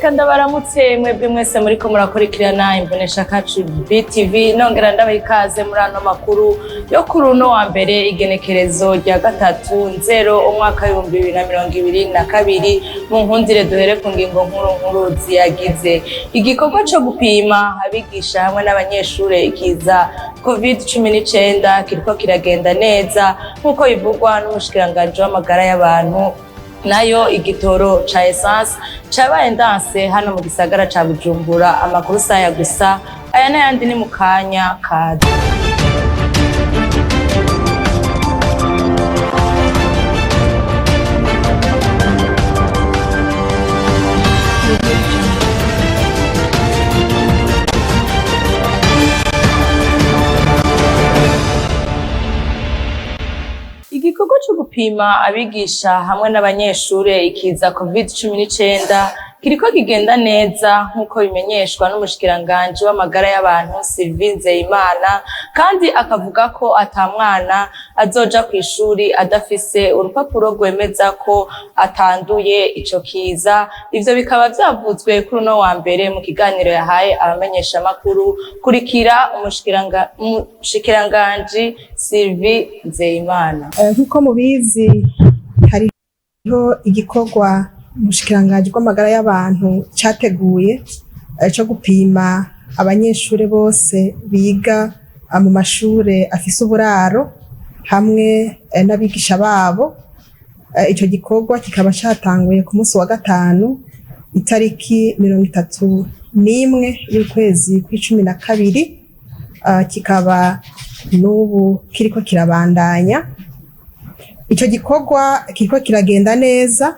Reka ndabaramutse mwebwe mwese muriko murakurikirana imbonesha kacu BTV, nongera ndabaha ikaze muri ano makuru yo kuri uno wa mbere, igenekerezo rya 3 Nzero umwaka w'2022. Mu nkundire duhere ku ngingo nkuru nkuru ziyagize. Igikorwa co gupima abigisha hamwe n'abanyeshure ikiza COVID-19 kiriko kiragenda neza nk'uko bivugwa n'umushikiranganji w'amagara y'abantu. Nayo igitoro ca essence cabaye ndanse hano mu gisagara ca Bujumbura. Amakuru saya gusa, aya n'ayandi ni mu kanya kaza. Igikorwa co gupima abigisha hamwe n'abanyeshure ikiza COVID-19 kiriko kigenda neza nk'uko bimenyeshwa n'umushikiranganji w'amagara y'abantu Sylvie Nzeyimana, kandi akavuga ko ata mwana azoja kw'ishuri adafise urupapuro rwemeza ko atanduye ico kiza. Ivyo bikaba vyavuzwe kuri uno wa mbere mu kiganiro yahaye abamenyeshamakuru. Kurikira umushikiranganji Sylvie Nzeyimana. Nk'uko mubizi, hariho igikorwa ubushikiranganji bw'amagara y'abantu categuye co gupima abanyeshure bose biga mu mashure afise uburaro hamwe n'abigisha babo. Ico gikorwa kikaba catanguye ku munsi wa gatanu, itariki 31 y'ukwezi kw'icumi na kabiri, kikaba n'ubu kiriko kirabandanya. Ico gikorwa kiriko kiragenda neza.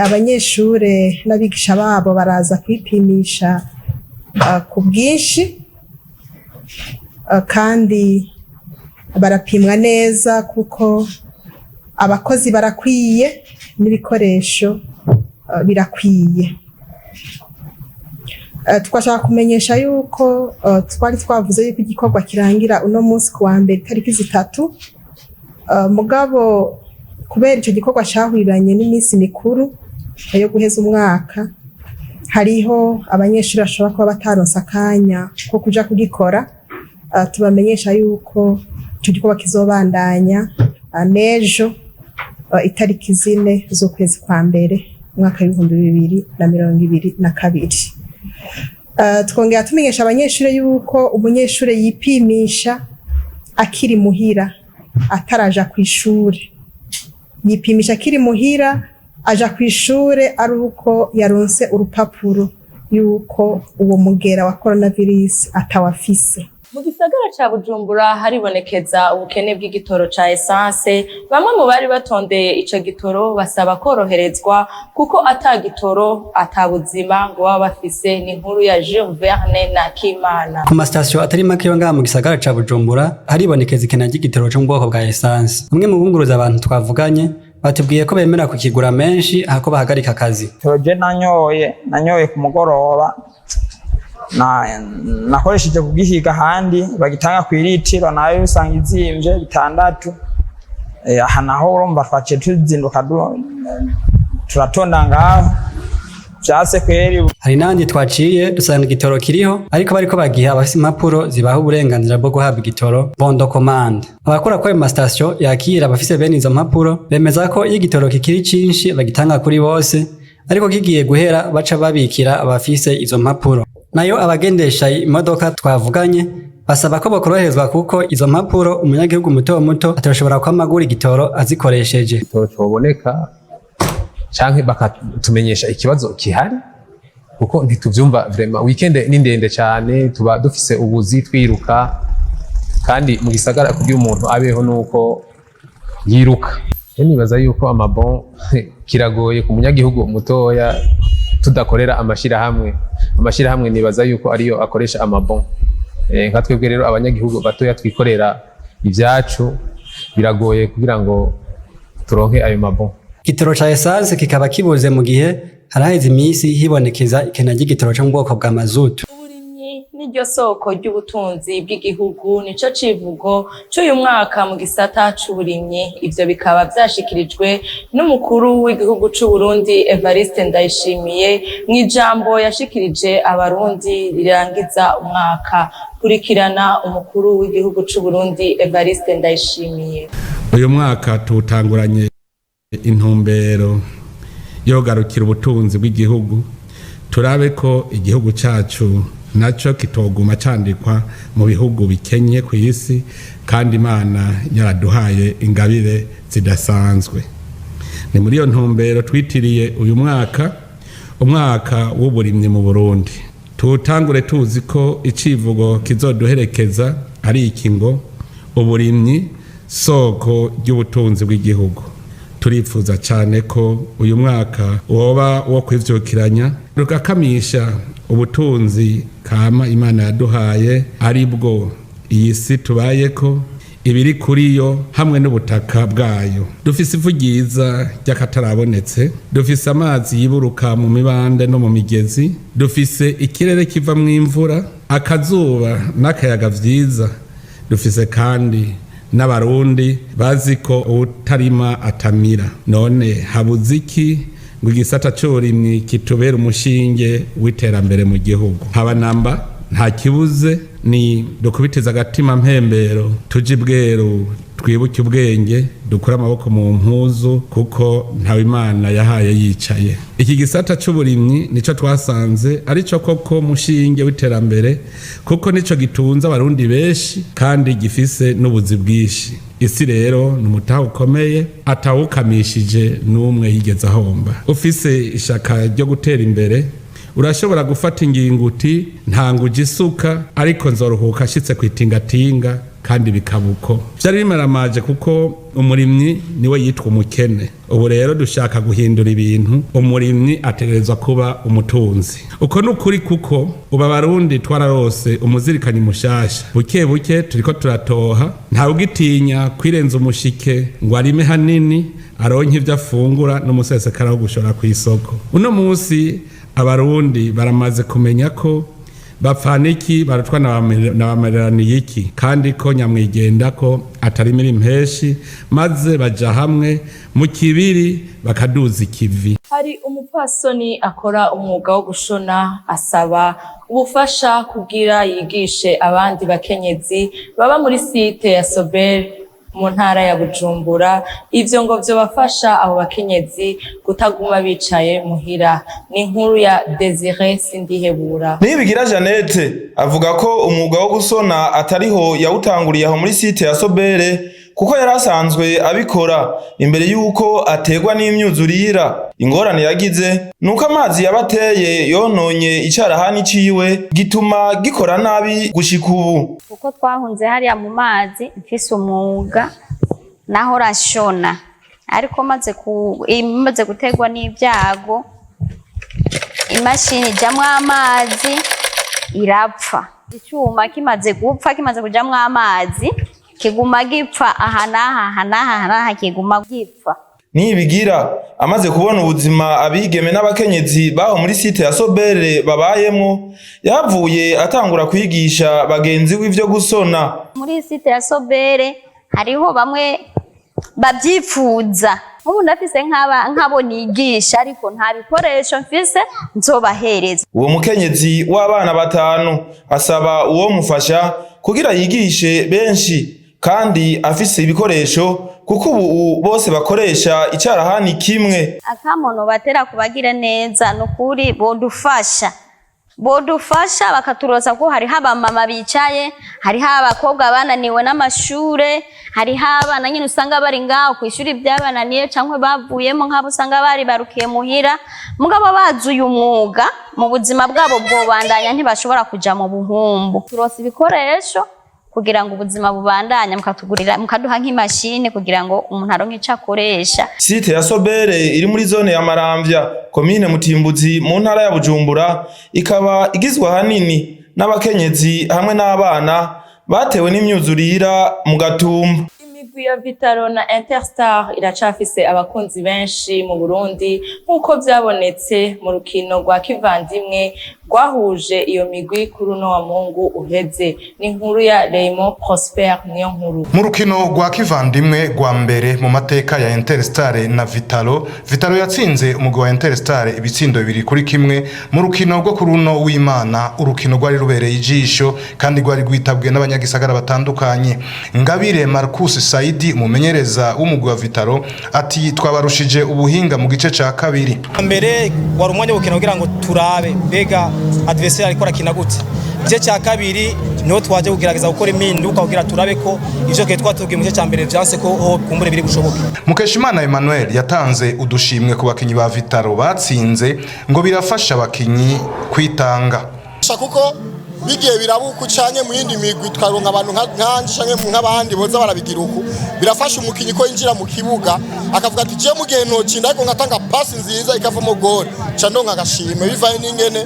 Abanyeshure n'abigisha babo baraza kwipimisha ku bwinshi, kandi barapimwa neza kuko abakozi barakwiye n'ibikoresho birakwiye. Twashaka kumenyesha yuko twari twavuze yuko igikorwa kirangira uno munsi ku wa mbere itariki 3, mugabo kubera ico gikorwa cahuriranye n'iminsi mikuru yo guheza umwaka, hariho abanyeshuri bashobora kuba bataronse akanya ko kuja kugikora. Tubamenyesha yuko ico gikorwa kizobandanya n'ejo, itariki 4 z'ukwezi kwa mbere umwaka w'2022. Twongera tumenyesha abanyeshure yuko umunyeshure yipimisha akiri muhira, ataraja kw'ishure. Yipimisha akiri muhira, aja kw'ishure ari uko yaronse urupapuro yuko uwo mugera wa coronavirus atawafise. Mu gisagara ca Bujumbura haribonekeza ubukene bw'igitoro ca essence. Bamwe mu bari batondeye ico gitoro basaba koroherezwa kuko ata gitoro ata buzima ngo baba bafise. Ni inkuru ya Jules Verne na Kimana. Ku masitasiyo atari make yo ngaha mu gisagara ca Bujumbura haribonekeza ikena ry'igitoro co mu bwoko bwa essence. Bamwe mu bunguruza abantu twavuganye batubwiye ko bemera kukigura menshi hako bahagarika akazi. Toje nanyoye ku mugoroba, na nakoresheje kugihiga ahandi bagitanga kw'iritiro, nayo usanga izimvye 6. Aha naho urumva twaciye tuzinduka, turatonda ngaho, vyase kweri. Hari n'ahandi twaciye dusanga igitoro kiriho, ariko bariko bagiha abafise impapuro zibaha uburenganzira bwo guhabwa igitoro, bon de commande. Abakora kuri ayo masitasiyo yakira abafise bene izo mpapuro bemeza ko iyo igitoro kikiri cinshi bagitanga kuri bose, ariko kigiye guhera baca babikira abafise izo mpapuro. Nayo abagendesha imodoka twavuganye basaba ko bokoroherezwa kuko izo mpapuro umunyagihugu muto muto atoshobora kwama agura igitoro azikoresheje. Igitoro coboneka canke bakatumenyesha ikibazo kihari, kuko ntituvyumva vraiment. Weekend ni ndende cane, tuba dufise ubuzi, twiruka, kandi mu gisagara kugira umuntu abeho nuko yiruka. Rero nibaza yuko amabon kiragoye ku munyagihugu mutoya tudakorera amashirahamwe. Amashirahamwe nibaza yuko ariyo akoresha amabon. Nka twebwe rero abanyagihugu batoya twikorera ivyacu, biragoye kugira ngo turonke ayo mabon. Igitoro ca essence kikaba kibuze mu gihe haraheze imisi hibonekeza ikena ry'igitoro co mu bwoko bwa mazutu. Uburimyi Niryo soko ry'ubutunzi bw'igihugu, nico civugo c'uyu mwaka mu gisata c'uburimyi. Ivyo bikaba vyashikirijwe n'umukuru w'igihugu c'Uburundi Evariste Ndayishimiye mw'ijambo yashikirije Abarundi rirangiza umwaka. Kurikirana umukuru w'igihugu c'Uburundi Evariste Ndayishimiye. Uyu mwaka tuwutanguranye intumbero yogarukira ubutunzi bw'igihugu, turabe ko igihugu cyacu nacyo kitoguma cyandikwa mu bihugu bikenye ku isi, kandi Imana yaraduhaye ingabire zidasanzwe. Ni muri iyo ntumbero twitiriye uyu mwaka umwaka w'uburimyi mu Burundi. Tuwutangure tuzi ko icivugo kizoduherekeza ari iki ngo: "Uburimyi, soko ry'ubutunzi bw'igihugu." Turifuza cyane ko uyu mwaka woba wo kwivyukiranya, rugakamisha ubutunzi kama Imana yaduhaye, ari bwo iyi si tubayeko, ibiri kuri yo hamwe n'ubutaka bwayo. Dufise ivu ryiza ry'akatarabonetse, dufise amazi yiburuka mu mibande no mu migezi, dufise ikirere kivamwo imvura, akazuba n'akayaga vyiza, dufise kandi n'Abarundi bazi ko uwutarima atamira. None habuze iki ngo igisata c'uburimyi kitubere umushinge w'iterambere mu gihugu? Haba namba nta kibuze. Ni dukubitiza agatima mpembero, tuje ibweru, twibuke ubwenge, dukure amaboko mu mpuzu, kuko ntawe Imana yahaye yicaye. Iki gisata c'uburimyi nico twasanze arico koko mushinge w'iterambere, kuko nico gitunze Abarundi benshi kandi gifise n'ubuzi bwinshi. Isi rero ni umutaha ukomeye, atawukamishije n'umwe yigeze ahomba. Ufise ishaka ryo gutera imbere, urashobora gufata ingingo uti: "Ntanguje isuka, ariko nzoruhuka ashitse ku itingatinga." Kandi bikaba uko. Vyari bimaramaje, kuko umurimyi niwe yitwa umukene. Ubu rero dushaka guhindura ibintu, umurimyi ategerezwa kuba umutunzi. Uko ni ukuri, kuko ubu Abarundi twararose umuzirikanyi mushasha. Buke buke turiko turatoha, ntawugitinya kwirenza umushike ngo arime hanini, aronke ivyo afungura n'umusesekara wo gushora kw'isoko. Uno musi Abarundi baramaze kumenya ko bapfana iki barutwa nabamereraniye iki, kandi ko nyamwigenda ko atarimira impeshi, maze baja hamwe mu kibiri bakaduza ikivi. Hari umupfasoni akora umwuga wo gushona, asaba ubufasha kugira yigishe abandi bakenyezi baba muri site ya Sobel mu ntara ya Bujumbura. Ivyo ngo vyobafasha abo bakenyezi kutaguma bicaye muhira. Ni inkuru ya Desire Sindihebura. Nibigira Jeannette avuga ko umwuga wo gusona atariho yawutanguriye aho muri site ya Sobere, kuko yari asanzwe abikora imbere y'uko aterwa n'imyuzurira. Ingorane yagize nuko amazi yabateye yononye icarahani ciwe, gituma gikora nabi gushika ubu. Kuko twahunze hariya mu mazi mfise umwuga, naho rashona, ariko maze guterwa n'ibyago, imashini ijamwo amazi irapfa. Icyuma kimaze gupfa, kimaze kujamwo amazi, kiguma gipfa aha n'aha, aha n'aha, aha n'aha, kiguma gipfa. Nibigira amaze kubona ubuzima abigeme n'abakenyezi baho muri site ya Sobere babayemwo, yahavuye atangura kwigisha bagenzi we ivyo gusona. Muri site ya Sobere hariho bamwe babyifuza. Nk'ubu ndafise nk'abo nigisha, ariko nta bikoresho mfise nzobahereza. Uwo mukenyezi w'abana batanu asaba uwo mufasha kugira yigishe benshi kandi afise ibikoresho, kuko ubu bose bakoresha icarahani kimwe. Akamono batera kubagira neza, ni ukuri bodufasha bakaturoza, ko hariho abamama bicaye, hariho abakobwa bananiwe n'amashure, hariho abana nyine usanga bari ngaho ku ishuri byabananiye cyangwa bavuyemo, nk'abo usanga bari barukiye muhira. Mugabo bazi uyu mwuga, mu buzima bwabo bwobandanya, ntibashobora kuja mu buhumbu. Turonse ibikoresho kugira ngo ubuzima bubandanye, mukatugurira, mukaduha nk'imashini kugira ngo umuntu aronke ico akoresha. Site ya Sobere iri muri zone ya Maramvya, komine Mutimbuzi, mu ntara ya Bujumbura, ikaba igizwe ahanini n'abakenyezi hamwe n'abana batewe n'imyuzurira mu Gatumba. Imigwi ya Vital'O na Interstar iracafise abakunzi benshi mu Burundi, nk'uko vyabonetse mu rukino rwa kivandimwe. rwahuje iyo migwi kuri uno wa Mungu uheze. Ni inkuru ya Raymond Prosper niyo nkuru. Mu rukino rwa kivandimwe rwa mbere mu mateka ya Interstar na Vitalo, Vitalo yatsinze umugwi wa Interstar ibitsindo 2-1 mu rukino rwo kuri uno w'Imana. Urukino rwari rubereye ijisho kandi rwari rwitabwe n'abanyagisagara batandukanye. Ngabire Marcus Saidi, umumenyereza w'umugwi wa Vitalo, ati: "Twabarushije ubuhinga mu gice ca kabiri." Mbere wari umwanya wo gukina kugira ngo turabe mbega adversaire ariko arakina gute. Igice cya kabiri niho twaje kugerageza gukora impinduka kugira turabe ko ivyo twe twatubwiye mu gice cya mbere vyanse ko ho kumbure biri bushoboke. Mukeshimana Emmanuel yatanze udushimwe ku bakinyi ba Vitalo batsinze, ngo birafasha abakinyi kwitanga. Kuko bigiye birabuka canke mu yindi migwi twaronka abantu nkanje canke nk'abandi boza barabigira uku, birafasha umukinyi ko yinjira mu kibuga akavuga ati: "Je mu gihe ntokinda ariko ngatanga pasi nziza ikavamo gol, ca ndonka agashimwe." Bivaye n'ingene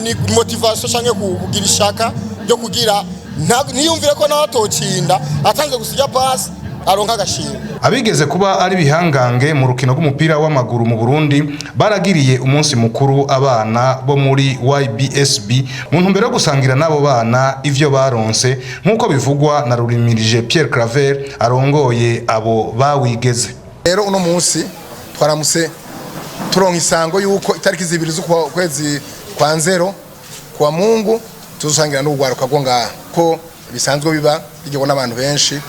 ni motivation canke kugira ishaka ryo kugira ntiyumvire ko nawe atokinda, atanze gusiga pasi aronka agashimwe. Abigeze kuba ari bihangange mu rukino rw'umupira w'amaguru mu Burundi baragiriye umunsi mukuru abana bo muri YBSB mu ntumbero yo gusangira n'abo bana ivyo baronse, nk'uko bivugwa na Rurimirije Pierre Claver arongoye abo bawigeze. Rero uno munsi twaramutse turonka isango yuko itariki 2 z'ukwezi kwa nzero kwa Mungu tuzosangira n'urwaruka rwo ngaha, ko bisanzwe biba bigirwa n'abantu benshi.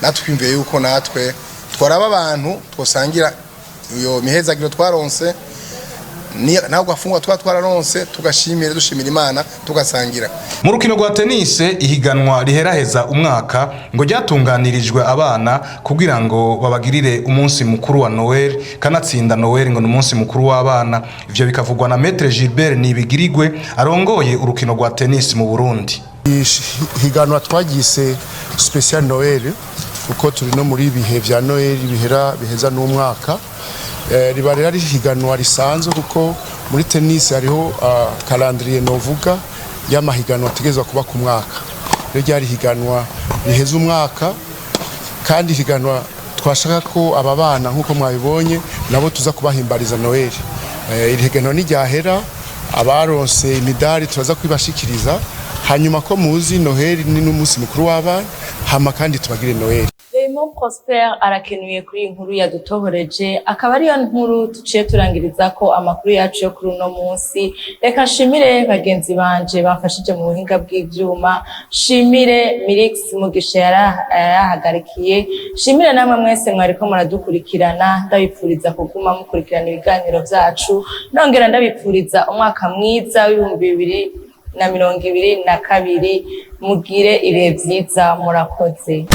Natwe twiyumviye yuko natwe twaraba abantu twosangira iyo mihezagiro twaronse naho gafungwa twa twararonse, tugashimira, dushimira Imana, tugasangira. Mu rukino rwa tenise, ihiganwa riheraheza umwaka ngo ryatunganirijwe abana kugira ngo babagirire umunsi mukuru wa Noel. Kanatsinda Noel ngo ni umunsi mukuru w'abana. Ivyo bikavugwa na Maître Gilbert Nibigirigwe arongoye urukino rwa tenisi mu Burundi. Higanwa twagise spécial Noël kuko turi no muri bihe vya Noël bihera biheza n'umwaka. Riba rero ari higanwa risanzwe kuko muri tennis hariho calendrier novuga y'amahiganwa ategerezwa kuba ku mwaka. Rero ryari higanwa riheza umwaka kandi higanwa twashaka ko aba bana, nk'uko mwabibonye, nabo tuza kubahimbariza Noël. Iri higanwa n'iryahera, abaronse imidari turaza kwibashikiriza. Hanyuma ko muzi Noheli ni n'umunsi mukuru w'abana, hama kandi tubagire Noheli. Raymond Prosper arakenuye kuri iyi nkuru yadutohoreje, akaba ariyo nkuru tuciye turangiriza ko amakuru yacu yo kuri uno munsi. Reka nshimire bagenzi banje bamfashije mu buhinga bw'ivyuma, nshimire Mirix Mugisha yarahagarikiye, nshimire namwe mwese mwariko muradukurikirana. Ndabipfuriza kuguma mukurikirana ibiganiro vyacu, nongera ndabipfuriza umwaka mwiza w'2022. Mugire ibihe vyiza, murakoze.